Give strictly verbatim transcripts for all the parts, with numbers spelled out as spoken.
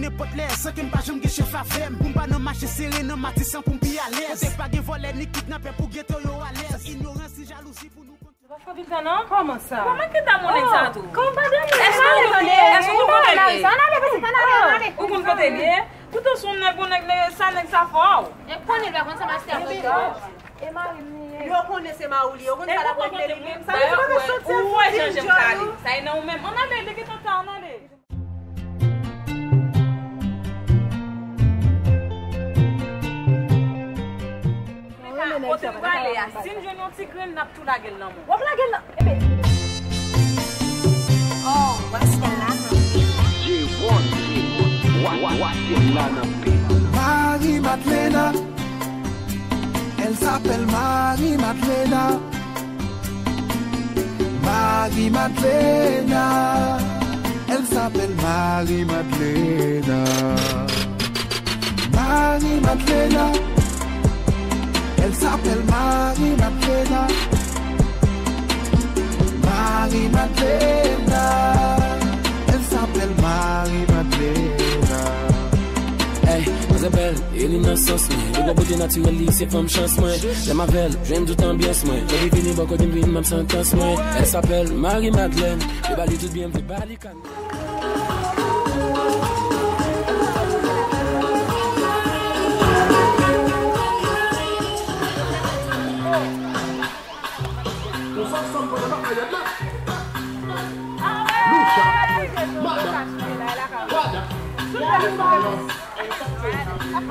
Nenpòt lè, san ke m pa janm gen chèf avè m. Pou m pa nan mache sere nan matisan pou m pi alèz. Kote pa gen vòlè ni kidnapè pou geto yo alèz. Ignorans ni jalouzi pou nou kont. Ou pa fè pita non? Kòman sa? Kòman ki ta moun nèg sa tou? Kòman pa de moun? Èske ou konn kote l ye? Èske ou konn kote l ye? Ou konn kote l ye? Poutan se yon nèg, yon nèg, nèg, sa nèg sa fò. E konnen l pa konn sa master a konn fè. E mari m li ye. Yo konnen se mari w li ye. Ou konn sa l ap regle li menm. Sa vle di ou pa ka soti ak yon ti djòl ou. Sa e nan ou menm. Ann ale, li gentan ta, ann ale. Kote m prale a, si m jwenn yon ti grenn, n ap tou lage l nan men w. W ap lage l nan, ebe. Oh, Westella nan pil. J one, J one, Wa- Wa- Westella nan pil. Marie Madeleine, elle s'appelle Marie Madeleine. Marie Madeleine, elle s'appelle Marie Madeleine. Marie Madeleine, elle s'appelle Marie Madeleine. Marie Madeleine, elle s'appelle Marie Madeleine. Ey, manzè bèl, e li nan sans mwen. Li gen bote natirèl li, se fanm chans mwen. Lè m avè l, jwenn tout anbyans mwen. Lè li vini bò kote m vin, m ap santans mwen. Elle s'appelle Marie Madeleine. Li ba li tout byen, m vle ba li kan. Ou sòt sòt mwen nan ayèt la. Lucha. Mada. Wada.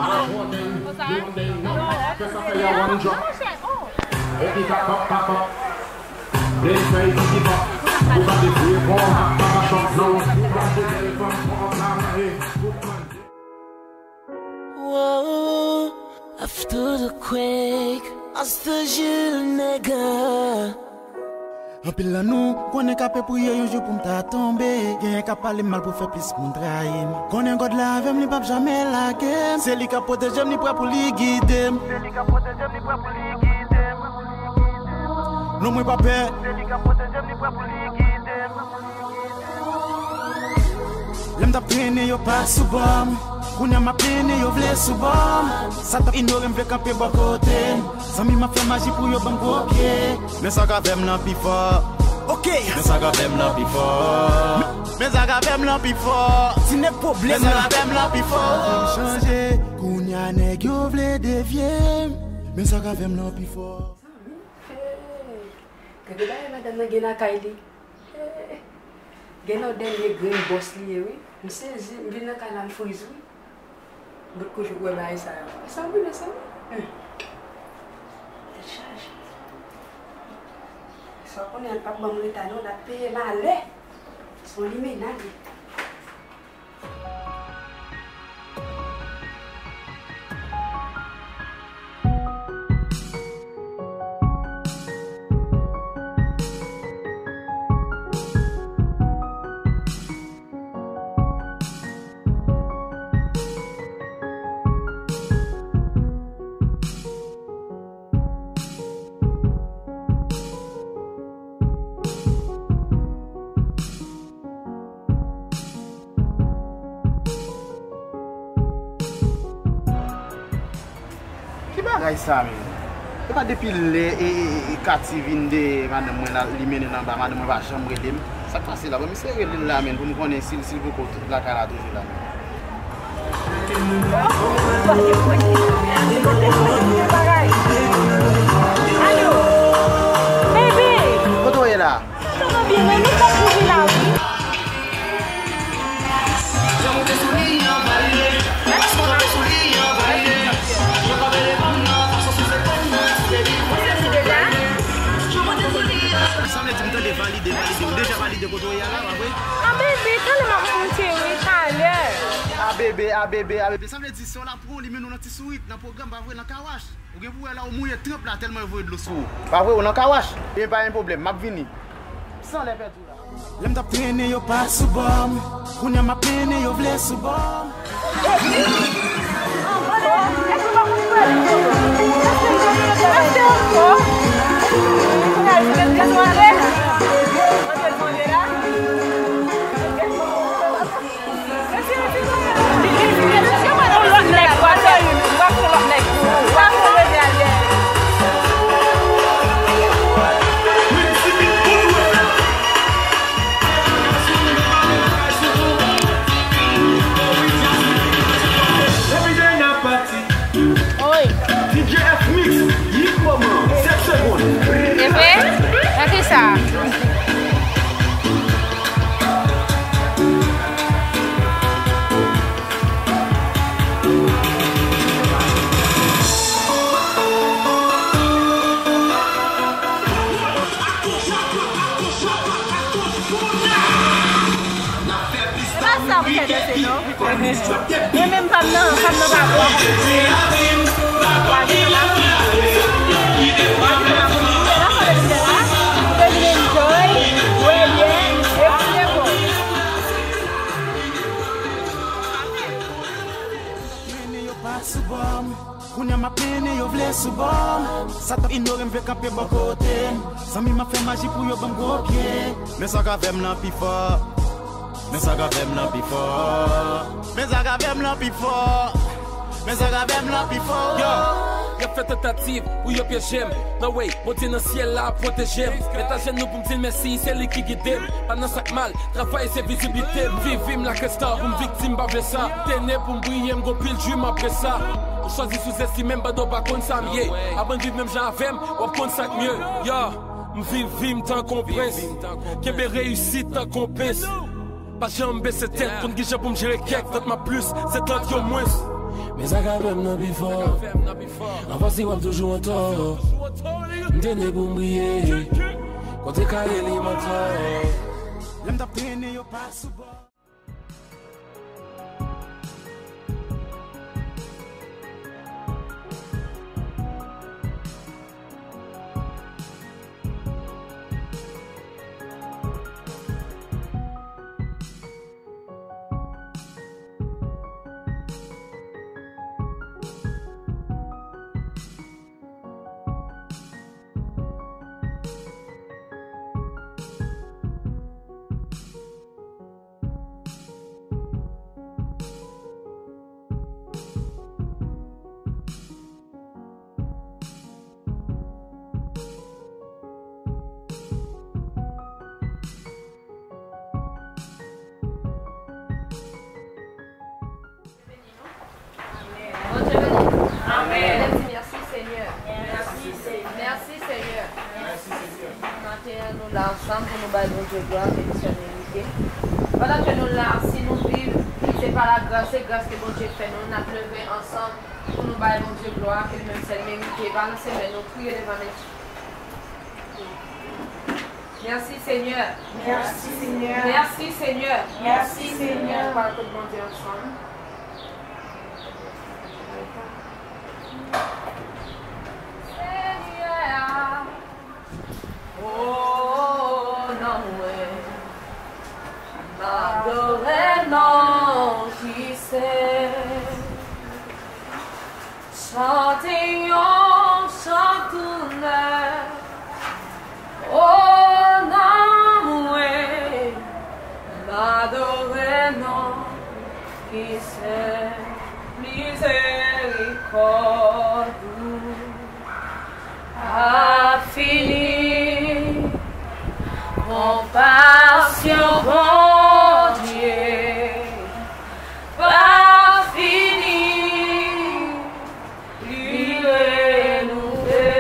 Ala one thing, do one thing, no. Fè sa fè ya one drop. Epi ka pop, ka pop. Den fèy ki ki pop. Ou pa de fye bon, pa pa chòk non. Ou pa de bèl fanm, pran la, e, ou pran. Whoa, after the quake, hasta Jules nèga. Anpil nan nou konnen k ape priye yon jou pou m ta tonbe. Genyen k ap pale m mal pou fè plis moun trayi m. Konnen God la avè m, li p ap jamè lage m. Se li k ap pwoteje m, li prè pou li gide m. Se li k ap pwoteje m, li prè pou li gide m. Non, mwen pa pè. Se li k ap pwoteje m, li prè pou li gide m. Lè m t ap trennen, yo pa sou bò m. Kounye a m ap mennen, yo vle sou bò m. Sa t ap inyore m vle kanpe bò kote m. Zanmi m ap fè maji pou yo ban m gwo pye. Men sa k avè m lan pi fò. Ok. Men sa k avè m lan pi fò. Men sa k avè m lan pi fò. Ti nèg pwoblèm lan. Men sa k avè m lan pi fò. Chanje. Kounye a nèg yo vle devye m. Men sa k avè m lan pi fò. Zanmi, hey, gade bagay madanm nan gen lakay li. Hey, gen nan dènye grenn bòs li ye, wi. M sezi, m vin nan kay la, m friz, wi. Bout koujou wè bagay sa yo. Sa w vle, sa? Hmm. Tèt chaje. Sa w konnen, l p ap ban m reta, non, l ap peye malè. Se yon limenad, wi. Ki bagay sa menm? Se pa depi lè e, e, e, Katy vin dèyè madanm mwen la, li mennen l anba, madanm mwen pa janm rele m. Sa k pase la? Bon, misye rele l la menm pou m konnen si l, si l poko lakay la toujou la menm. Alo, bebe. Kote w ye la? Sa vle di m tande valide, valide. Ou deja valide kote w ye a la, pa vre? A bebe, talè m ap monte, wi, talè. A bebe, a bebe, a bebe. Sa vle di, sè w la pran w, li mennen w nan ti sourit, nan pwogram, pa vre, nan kawash. Ou gen pou wè la, ou mouye trap la, tèlman yo voye dlo sou ou. Pa vre, ou nan kawash? Ebyen, pa gen pwoblèm, m ap vini. San lè pèdi w la. Lè m t ap trennen, yo pa sou bò m. Kounye a m ap mennen, yo vle sou bò m. Non? Mwen menm pa m nan, pa m nan pa bò. Wa di sa la. Wa di sa la. Mwen la fò de la. Mwen vin enjoy, bwè byè, e fouye kò. Mennen yo pa sou bò m. Kounye a m ap mennen yo vle sou bò m. Sa t ap inyore m vle kanpe bò kote m. Zanmi m ap fè maji pou yo ban m gwo pye. Men sa k avè m nan pi fò. Men sa k avè m nan pi fò. Men sa k avè m nan pi fò. Men sa k avè m nan pi fò. Yo, y ap fè tantativ pou yo pyeje m. No way, Bondye nan syèl la ap pwoteje m. Met ajenou pou m di l mèsi, se li ki gide m. Pa nan sa k mal, travay se viziblite m. Viv vi m like a star, pou m viktim, pa vle sa. Tenè pou m briye, m gon pil dream apre sa. Ou chwazi souzestime m, pandan w pa konn sa m ye. Aprann viv menm jan avè m, w ap konn sa k mye. Yo, m viv vi m tankou yon prens. Kenbe reyisit tankou yon pens. Pa janm bese tèt, konn kijan pou m jere kèk, tant m ap plis, se tant yo mwens. Men sa k avè m nan pi fò. Anvan si w ap toujou an tò. M te ne pou m briye. Kote kale li m antò. Lè m t ap trennen yo pa sou bò. Bondye beni nou. Amèn. Di mèsi, Senyè. Mèsi, Senyè. Mèsi, Senyè. Maten an, nou la ansanm pou nou bay Bondye glwa ke li sèl merite. Pandan ke nou la, si nou viv, se pa lagras, se gras ke Bondye fè nou, n ap leve ansanm pou nou bay Bondye glwa ke li menm sèl merite. Balanse men nou, kriye devan Mesye. Mèsi, Senyè. Mèsi, Senyè. Mèsi, Senyè. Mèsi, Senyè. Nou pral kot Bondye ansanm. Senyè, o, nan mwen, m adore non ki sen. Chante yon chan tou nèf, o, nan mwen, m adore non ki sen. Mizerikòd ou pa fini, konpasyon Bondye pa fini, li renouvle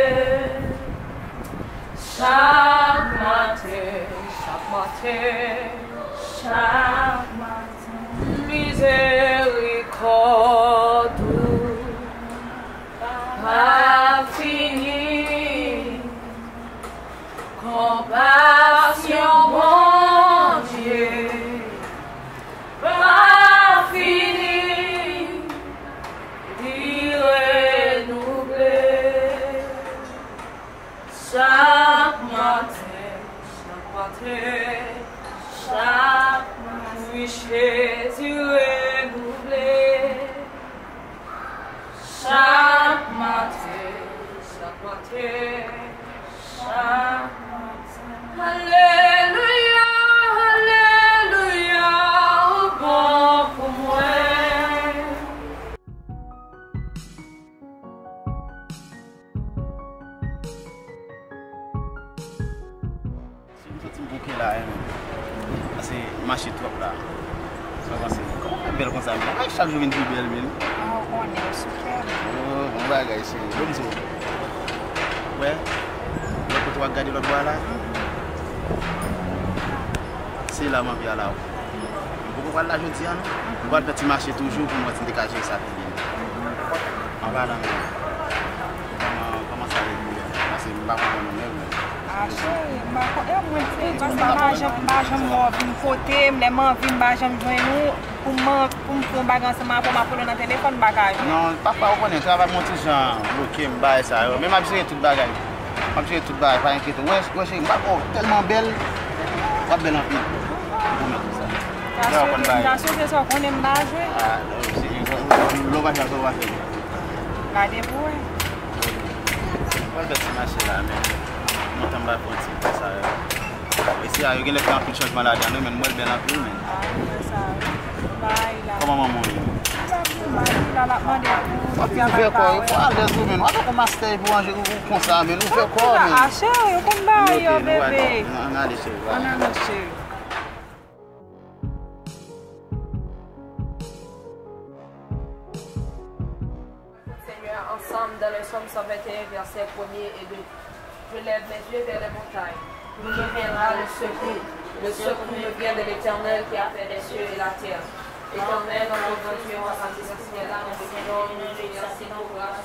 chak maten, chak maten, chak maten. Mizerikòd ou pa fini, konpasyon Bondye pa fini, li renouvle chak maten, chak maten, chak maten. Wi, Jezi renouvle. Chak maten, chak maten, chak maten. Alelouya, alelouya, ou bon pou mwen. Si m santi m bouke la, hein, men. Pase m mache twòp la. Sa w panse? Kòman w fè bèl konsa, men? Ay, chak jou vin pi bèl, men. Ah, ou konnen, ou sou kè m. Oh, bon bagay, cheri. Bon, m di w. Wè, wè kote w ap gade lòt bò a la? Se la m anvi al la, wi. M poko pral la jodi a, non. M pral fè ti mache toujou pou m wè si m te ka jere sa pi byen. An palan, kòman, kòman sa ye pou ou? Paske m pa konprann ou menm. Ah, cheri, m pa konn, e mwen, se paske m pa janm, m pa janm wè w vin kote m, lè m anvi, m pa janm jwenn ou. Pou m, pou m fè yon bagay ansanm avè w, m ap rele w nan telefòn, m pa ka jwenn. Non, papa, ou konnen, travay mwen ti jan bloke m, bagay sa yo. Men m ap jere tout bagay. M ap jere tout bagay, pa enkyete w. Wè, wè, cheri, m pa, oh, tèlman bèl. W ap bèl anpil. M pwomèt ou sa. Lè w konn bagay. M ta swete sa, w konnen m pa jwe. Ah, non, se, lè w pa jwe, sa w pa fè. Gade pou wè. Mwen fè ti mache la, men lontan m pa fè yon ti fè sa yo. Mesye a, yo genlè fè anpil chanjman ladan, wi, men m wè l bèl anpil, men. Ah, m wè sa, wi. Bay la. Kòman manman w ye? Li pa vin bay, li la, l ap mande pou. W ap vin ouvè kò w, fò alèz ou, men. W ap tankou mastè epi w anje ou konsa, men. Ouvè kò w, men. Ah, cheri, ou konn bagay yo, bebe. Ann ale, cheri. Ann ale, cheri. Seigneur, ensemble dans le psaume cent vingt et un, verset premier et deux. Je lève mes yeux vers les montagnes. D'où me viendra le secours? Le secours me vient de l'Éternel qui a fait les cieux et la terre. Éternel, notre grand Dieu, on va dire ceci, là, nous te disons, nous te remercions pour grâce,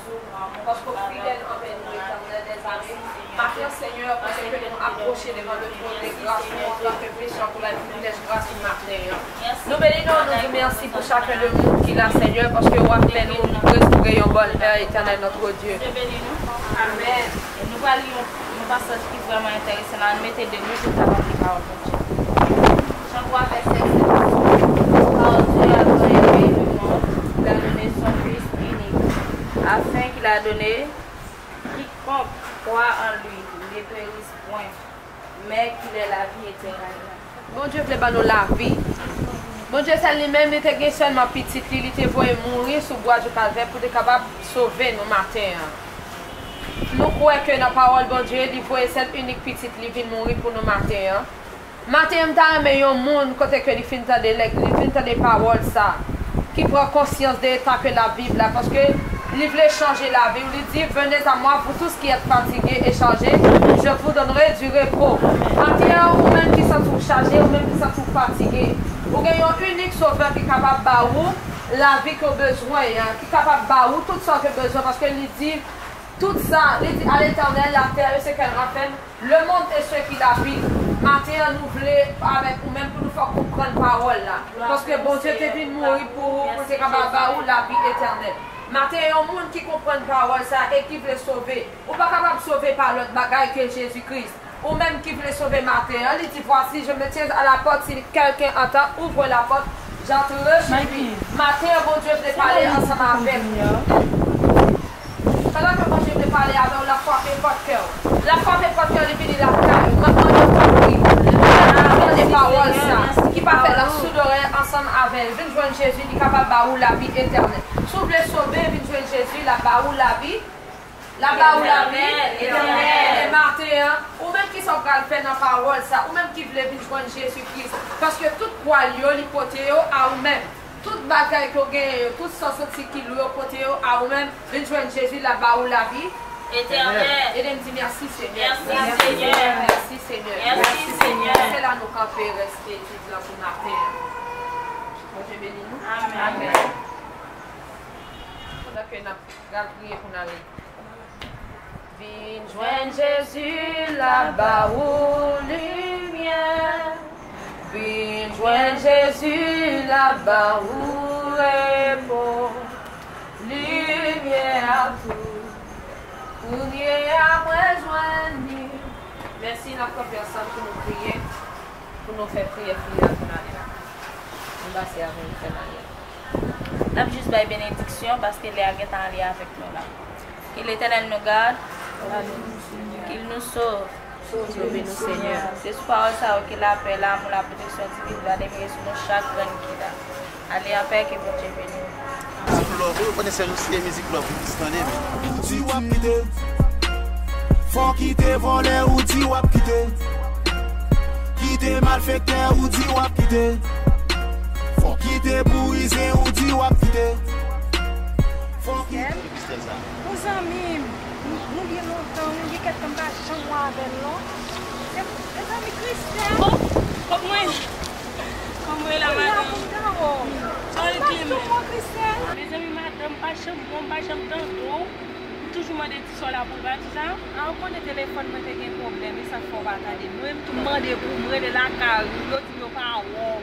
parce que fidèle envers nous, Éternel des armées. Maten an, Senyè, kote ke nou apwoche devan le twòn de gras ou antanke pechè pou bay privilèj gras ou maten an. Nou beni nou, nou di mèsi pou chak de moun ki la, Senyè, paske w ap fè nou respire yon bòn è, Etènèl notre Dieu. Amèn. E nou pral li yon, yon pasaj ki vrèman enteresan la. Ann mete de nou pou n kapab li pawòl Bondye. Jan twa vèsè sèt. Car Dieu a tant aimé le monde, il a donné son Fils unique, afin qu'il a donné quiconque croit en lui ne périsse point, mais qu'il ait la vie éternelle. Bondye vle ban nou lavi. Bondye sèl li menm, li te gen sèlman pitit li, li te voye mouri sou bwa di Kalvè pou te kapab sove nou maten an. Nou kwè ke nan pawòl Bondye, li voye sèl inik pitit li vin mouri pou nou maten an. Maten an, m ta renmen yon moun, kote ke li fin tande lèk, li fin tande pawòl sa, ki pran konsyans de eta ke l ap viv la, paske li vle chanje lavi w. Li di, venez à moi, vous tous qui êtes fatigués et chargés, je vous donnerai du repos. Maten an, ou menm ki santi w chaje, ou menm ki santi w fatige, ou gen yon inik Sovè ki kapab ba ou lavi ke w bezwen an, ki kapab ba ou tout sa w te bezwen, paske li di, tout sa, li di, à l'Éternel, la terre et ce qu'elle renferme, le monde et ceux qui l'habitent. Maten an, nou vle avèk ou menm pou nou fè w konprann pawòl la. Paske Bondye te vin mouri pou ou, pou te kapab ba ou lavi etènèl. Maten an, yon moun ki konprann pawòl sa e ki vle sove, ou pa kapab sove pa lòt bagay ke Jezi Kris. Ou menm ki vle sove maten an, li di, voici, je me tiens à la porte, si quelqu'un entend, ouvre la porte, j'entrerai chez lui. Maten an, Bondye vle pale ansanm avèk ou. Pandan ke Bondye vle pale avè w, l ap frape pòt kè w. L ap frape pòt kè w, li vini lakay ou. M ap mande w tanpri, vin tande pawòl sa, ki pa fè l an soud orèy ansanm avè l. Vin jwenn Jezi, li kapab ba ou lavi etènèl. Si w vle sove, vin jwenn Jezi, l ap ba ou lavi. L ap ba ou lavi etènèl. E maten an, ou menm ki sa w pral fè nan pawòl sa, ou menm ki vle vin jwenn Jezi Kris. Paske tout pwa l yo, li pote yo a ou menm. Tout bagay ke w genyen yo, tout sa w santi ki lou yo pote yo a ou menm, vin jwenn Jezi, l ap ba ou lavi etènèl. Ede m di, mèsi, Senyè. Mèsi, Senyè. Mèsi, Senyè. Mèsi, Senyè. Se la nou kanpe rès etid la pou maten an. Bondye beni nou. Amèn. Amèn. Pandan ke n ap pral priye pou n ale. Vin jwenn Jezi, l ap ba ou limyè. Vin jwenn Jezi, l ap ba ou repo. Limyè a tou. Kounye a mwen jwenn li. Mèsi, n ap kanpe ansanm pou nou priye, pou nou fè priyè fini a pou n ale la. Nou pase avè nou, frè Maryal. N ap jis bay benediksyon, paske lè a gentan ale avèk nou la. Que l'Éternel nous garde, qu'il nous sauve. Sove nou, Senyè. Se sou pawòl sa yo ke lapè, lanmou, laproteksyon divin va demere sou nou chak grenn ki la. Ale anpè, ke Bondye beni w. Mizik love, ou konnen sèl ou se mizik love ou plis tande, men. Ou di w ap kite. Fò kite vòlè, ou di w ap kite. Kite malfektè, ou di w ap kite. Fò kite bourizen, ou di w ap kite. Fò kite. Yon zanmi m, nou, nou gen lontan, nou gen kèk tan m pa janm wè avè l non. E, mezanmi, Christelle. Oh, kòman w ye? Kòman w ye la, madanm? Mwen la pou ta wè w. Sa w ye, Clément? Mezanmi, madanm, m pa janm wè w, m pa janm tande w. M toujou mande ti sè w la pou l pa di sa. A, ou konnen telefòn mwen te gen pwoblèm, e sa k fè w pa tande m. Mwen menm tou m mande pou m rele lakay ou, yo di m yo pa wè w.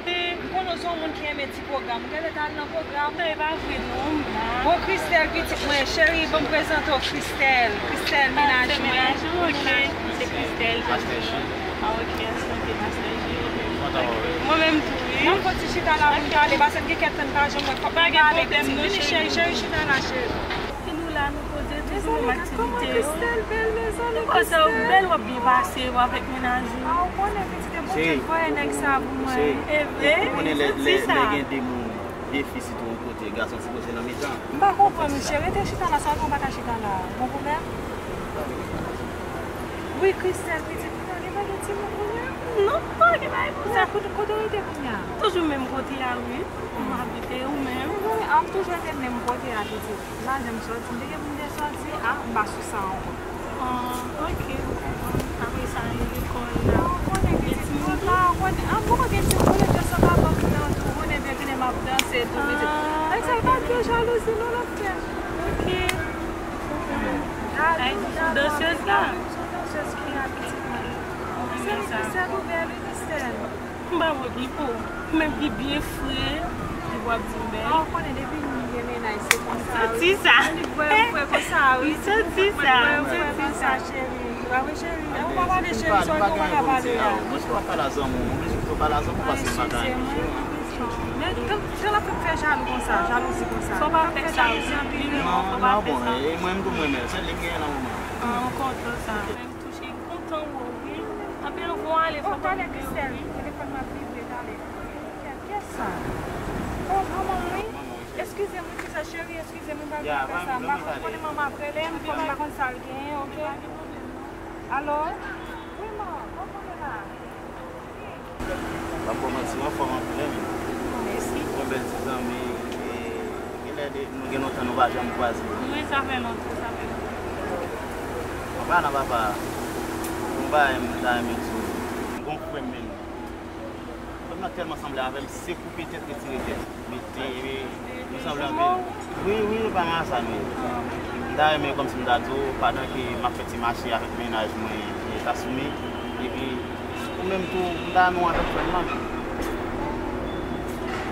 M konnen w se yon moun ki renmen ti pwogram. Ou genlè t al nan pwogram. Non, e pa vre, non, m la. Bon, Christelle, pitit mwen, cheri, ban m prezante w Christelle. Christelle, mennaj mwen. Ok, se Christelle, Pasteur G. Ah, ok, enchanté, Pasteur G. Mwen menm tou, wi. N ap fè ti chita la pou n pale, paske m gen kèk tan m pa jwenn mwen. Fòk nou pale, pitit. Vini, cheri, cheri, chita la, cheri. E nou la, nou poze, toujou menm aktivite yo. Mezanmi, gad kòman Christelle bèl, mezanmi, Christelle. Kòman w bèl, w ap byen pase, w avèk mennaj ou. Ah, ou konnen, pitit, e Bondye k voye nèg sa pou mwen. Cheri, e vre, ou konnen lè, lè, lè gen de moun, de fi sitou yon kote, gason sipoze nan mitan. M pa konprann ou, cheri, rete chita la, sa w pa ka chita la. Gon pwoblèm? Wi, Christelle, pitit, li pa gen timoun kounye a? Non, pa gen bagay konsa. Kote, kote w rete kounye a? Toujou menm kote a, wi. M abite ou menm? Wi, m toujou rete menm kote a, pitit. M pa janm sòti. M te gen pou m te sòti, a, m pa sou sa ankò. Ah, ok, m konprann. Apre sa, e lekòl la. Ou konnen pitit mwen pa, ou konnen, a, m poko gen timoun, konnen de sa pa ban m nan tou, konnen byen konnen m ap danse tou, pitit. Nèg sa pa fè jalouzi, non, l ap fè. Ok. Ay, sou dansèz la. Sou dansèz ki la, pitit mwen. Mwen renmen sa. Sèl ou bèl, wi, Christelle. M pa wè pipo. Ou menm ki byen fre, epi w ap di m bèl. Ah, ou konnen depi m gen mennaj, se konsa, wi. M santi sa. M vre, m vre konsa, wi. M santi sa. M vre, m vre konsa, cheri. Ou pa vre, cheri? Ou pa pale, cheri, sa w pa ka pale la. Mwen, si w ap pale a zanmi w, mwen bezwen kite w pale a zanmi w, paske m pa ka renmen cheri. Men, jan l ap fè m fè jalou konsa, jalouzi konsa. Fò pa fè sa, wi. Non, non, bon, e mwen menm tou, mwen menm, sèl li m genyen nan moman. Ah, m kontan sa. Touche, m kontan wè w, wi. Anpil vwa ale, oh, foto pale, Christelle. Telefòn mwen ap vibre, tande. Kiyès sa? Oh, manman m, wi. Eskize m, wi, Christelle, cheri, eskize m, m pa vle fè sa. M pa konn, konnen manman ap rele m, fò m pa konn sa l genyen, ok? Alo? Wi, man, kòman w ye la? M p ap ba w manti, m anfòm anpil, wi. Mèsi. Yon bèl ti zanmi, e, genlè de, nou gen lontan nou pa janm kwaze. Wi, sa fè lontan, sa fè lontan. Papa nan papa, yon bagay m ta renmen di w. M gon frè m, men frè m nan tèlman sanble avè m, se koupe tèt, retire tèt. Mete, nou sanble anpil. Wi, wi, pa mal sa, men m ta renmen kòmsi m ta di w, pandan ke m ap fè ti mache avèk mennaj mwen, e Kasumi, epi ou menm tou, m ta renmen w avèk frè m nan. M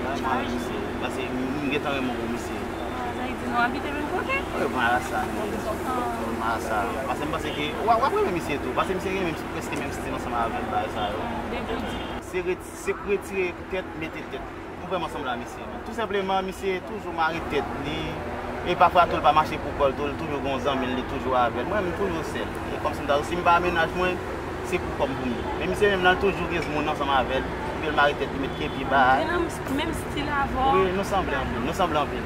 ta renmen w avèk misye, paske m gentan renmen w pou misye. Ah, sa vle di nou abite menm kote? Wi, pa mal sa, men. Ah. Pa mal sa. Paske m panse ke w ap, w ap renmen misye tou, paske misye gen menm, prèske menm stil ansanm avè m, bagay sa yo. Ah, depi w di. Se ret-, se retire tèt, mete tèt. M vrèman sanble a misye, men. Tou senpleman, misye toujou mare tèt li. E pafwa tou, l pa mache pou kò l tou, l toujou gen yon zanmi l, li toujou avè l. Mwen, m toujou sèl. E kòmsi m ta di w, si m pa mennaj mwen, se pou kò m pou m ye. Men misye menm nan, l toujou gen moun ansanm avè l. Epi l mare tèt li, met kepi ba. Li nan menm stil avè w. Wi, nou sanble anpil, nou sanble anpil.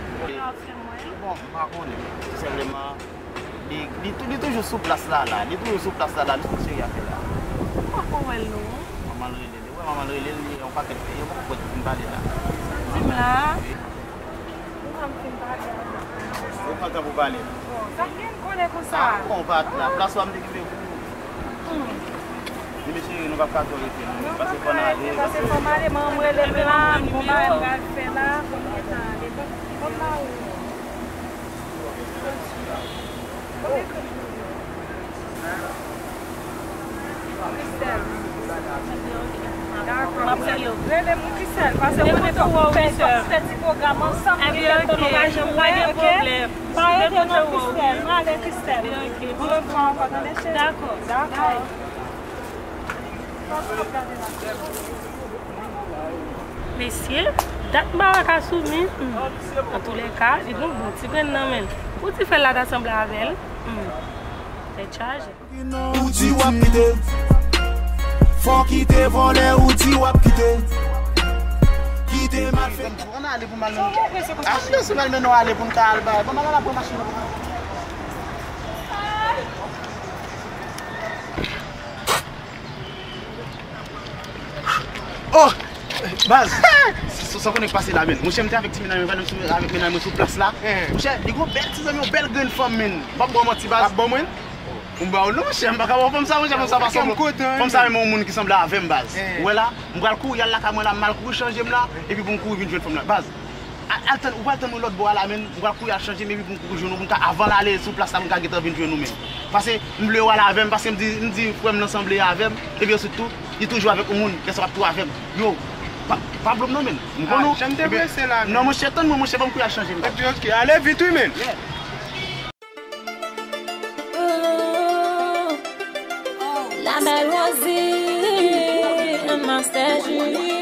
Bon, m pa konnen. Tou senpleman, li, li tou-, li toujou sou plas la, la. Li toujou sou plas la, la. Men sa cheri a fè la. M poko wè l, non. Manman l rele. Ou wè manman l rele l, li yon pakèt peyi, ou poko kwè ki fin pale la. Di m la. Ou pa m fin pale avè l. Ou pran tan pou pale. Bon, sa m gen kole konsa. Ah, bon, ou pa t la. Plas ou a m te kite pou ou. Hmm. Di mesye, nou p ap ka twò rete, non. Pase fò n ale. Pase fò m ale, manman m rele m la, gon bagay m pral fè la, fò m gentan ale. Fò m ba ou. Christelle. Dakò. M ap rele w. Rele m, wi, Christelle, paske mwen menm fòk nou fè, fòk nou fè ti pwogram ansanm, gen kèk tan nou pa janm wè, ok? Pa rete non, Christelle. M ale, Christelle. Yon lòt fwa ankò, tande, cheri? Dakò. Dakò. Mesye, dat m pa wè Kasumi, hmm. Antoulèka, li gon bon ti grenn nan men l. Pou ti frè l la ta sanble avè l, hmm. Tèt chaje. Ou di w ap kite. Fò kite vòlè, ou di w ap kite. Kite malfektè. Ann ale pou m al menm. Ann ale si m al menm, nou ale pou n ka al bay. Ban m al la pran machin nan. Oh! Baz! Sa, sa w konnen k pase la, men. Monchè, m te avèk ti mennaj mwen, pandan m sou, avèk mennaj mwen sou plas la. Monchè, li gon bèl ti zanmi, yon bèl grenn fanm, men. M p ap ba w manti, baz. P ap ban mwen? M ba w non, monchè, m pa ka ba w fanm sa, monchè, fanm sa pa sanble. Fanm sa renmen yon moun ki sanble avè m, baz. Ou wè la, m pral kouri al lakay mwen la, m al kouri chanje m la, epi pou m kouri vin jwenn fanm nan, baz. Al, al tann, ou pral tann mwen lòt bò a la, men. M pral kouri al chanje m, epi pou m kouri jwenn ou, pou m ka, avan l ale sou plas la, pou m ka gentan vin jwenn ou, men. Paske m vle w al avè m, paske m di, m di frè m nan sanble avè m, epi answit tou, li toujou avèk yon moun, lè sa w ap tou avè m. Yo, pa, Pa blo m non, men. M konn ou. Jan m te prese la. Non, monchè, tann mwen, monchè, ban m kou y a chanje m. Epi, ok, ale vit, wi, men. La belle Rosie, master Julie.